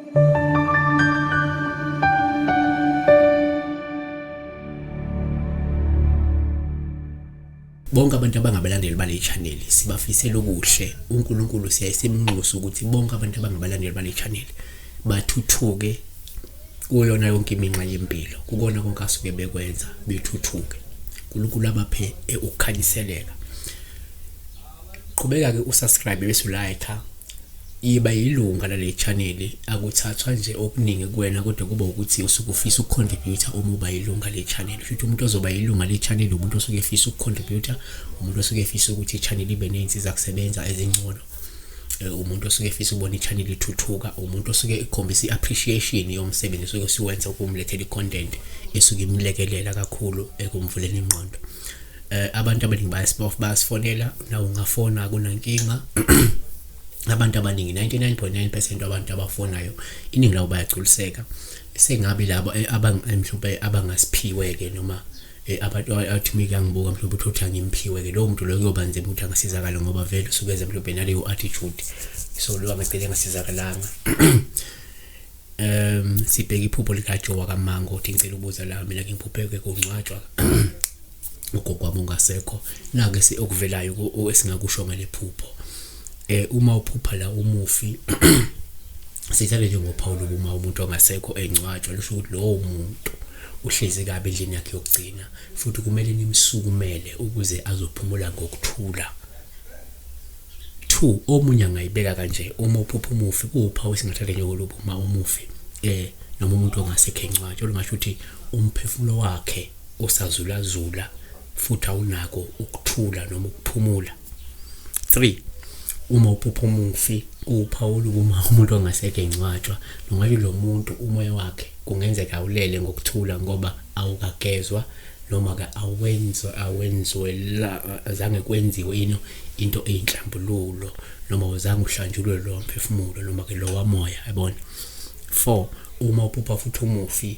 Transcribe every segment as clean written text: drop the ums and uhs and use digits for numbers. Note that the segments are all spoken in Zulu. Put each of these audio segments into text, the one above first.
Bonke abantu abangabalandeli bale channel sibafisela okuhle. UNkulunkulu siyayisimnxusa ukuthi bonke abantu abangabalandeli bale channel bathuthuke kuyona yonke iminxa yempilo, kukona konke asuke bekwenza bethuthuke. uNkulunkulu abaphe ukukhanyiseleka. Qhubeka ke usubscribe bese ulike, iba yilunga lale channel. Akuthathwa nje okuningi kuwena, kodwa kuba ukuthi usuke ufisa ukucontribute uma uba yilunga le channel. Futhi umuntu ozoba yilunga le channel umuntu osuke efisa ukucontribute, umuntu osuke efisa ukuthi i-channel ibe nezinsiza kusebenza ezingcono, umuntu osuke efisa ukubona i-channel ithuthuka, umuntu osuke ekhombisa i-appreciation yomsebenzi osuke siwenza ukumlethela i-content esuke imlekelela kakhulu ekumvuleni ingqondo. Abantu abaningi bayasifonela, nawe ungafona, akunankinga. Abantu abaningi, 99.9% wabantu abafonayo, iningi labo bayagculiseka. Sengabe labo mhlawumbe abangasiphiwe-ke noma abantu athi mina ngibuka mhlawumbe uthi uthi angimphiwe-ke lowo muntu loyo, kuyoba nzima ukuthi angasizakala ngoba vele usuke eze mhlawumbe naleyo attitude, so lo angagcina engasizakalanga. Sibheke iphupho likaJoe kaMango, uthi ngicela ubuza la, mina ngiphupheke kungcwatshwa ugogo wami ongasekho. Nake okuvelayo esingakusho ngale phupho, uma uphupha la umufi, sithale njengophawu uma umuntu ongasekho engcwatshwa, lusho ukuthi lowo muntu uhlezi kabi endlini yakhe yokugcina, futhi kumele nimsukumele ukuze azophumula ngokuthula. Two, omunye angayibeka kanje: uma uphupha umufi, kuwuphawu esingathatha njengolubu uma umufi noma umuntu ongasekho encwatshwa, olungasho ukuthi umphefumulo wakhe usazulazula futhi awunako ukuthula noma ukuphumula. 3, uma uphupha umufi, kuwuphawu uma umuntu ongasekho encwatshwa, noma lo muntu umoya wakhe kungenzeka awulele ngokuthula ngoba awukagezwa noma ke awenziwe awenziwe azange kwenziwe ino into eyinhlambululo noma uzange uhlanjulwe lo mphefumulo noma ke lo wamoya, yabona. 4, uma uphupha futhi umufi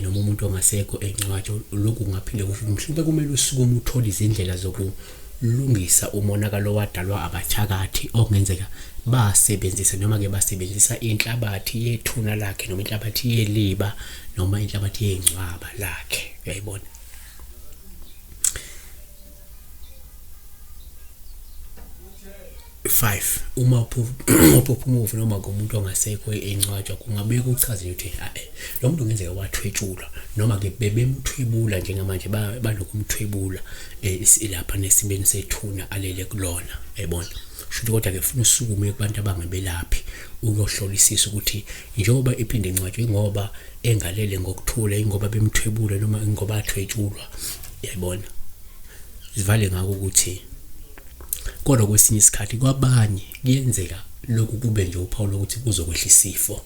noma umuntu ongasekho encwatshwa, lokhu kungaphinde kusho mhlawumbe kumele usukume uthole izindlela zokulungisa umonakalo owadalwa abathakathi okungenzeka basebenzise noma ke basebenzisa inhlabathi yethuna lakhe noma inhlabathi yeliba noma inhlabathi yengcwaba lakhe, uyayibona. 5, uma uphupha umufi noma kumuntu ongasekho encwatshwa, kungabuye kuchaze ukuthi lo muntu kungenzeka wathwetshulwa noma ke bebemthwebula njengamanje, banokumthwebula lapha nesimeni sethuna alele kulona, yayibona. Shuthi kodwa ke funa usukume kubantu abangebelaphi uyohlolisisa ukuthi njengoba iphinde encwatshwe, ingoba engalele ngokuthula, ingoba bemthwebula noma ingoba athwetshulwa, yayibona. Sivale ngako ukuthi kodwa kwesinye isikhathi kwabanye kuyenzeka lokhu kube nje uphawu lokuthi kuzokwehla isifo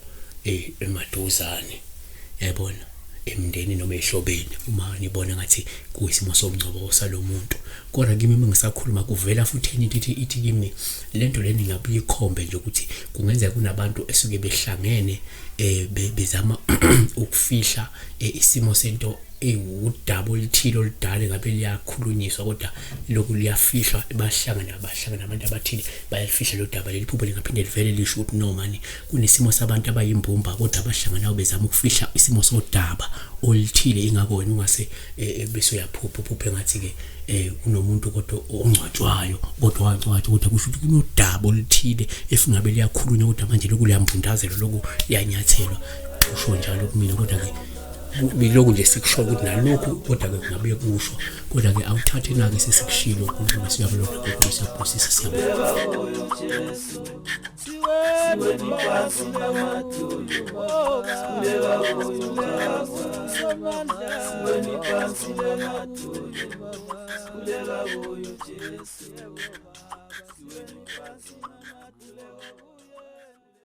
emaduzane, yayibona, emndeni noma ehlobeni, uma nibona ngathi kuyisimo somngcwabo salomuntu. Kodwa kimi uma ngisakhuluma kuvela futhi enye into ithi kimi lento lena ingabuye ikhombe nje ukuthi kungenzeka kunabantu esuke behlangene bezama ukufihla isimo sento ewudaba oluthile oludala ngabe liyakhulunyiswa, kodwa lokhu liyafihlwa, bahlangana abantu abathile bayalifihla lo daba. Leli phupho lingaphinde livele lisho ukuthi no mani, kunesimo sabantu abayimbumba kodwa abahlanganayo bezama ukufihla isimo sodaba oluthile. Ingakho wena ungase bese uyaphupha uphuphe ngathi-ke kunomuntu kodwa ongcwatshwayo, kodwa wangcwatshwa, kodwa kusho ukuthi kunodaba oluthile esingabe liyakhulunywa, kodwa manje lokhu liyambundazela, lokhu liyanyathelwa, kusho njalo kumina. Kodwa-ke bilokhu nje sikusho ukuthi nalokhu kodwa-ke kungabuye kusho, kodwa-ke awuthathe na-ke sesikushilo. uNkulunkulu siyabulonda, uNkulunkulu siyakubusisa, siyabonga. Siweni phansi namadolo.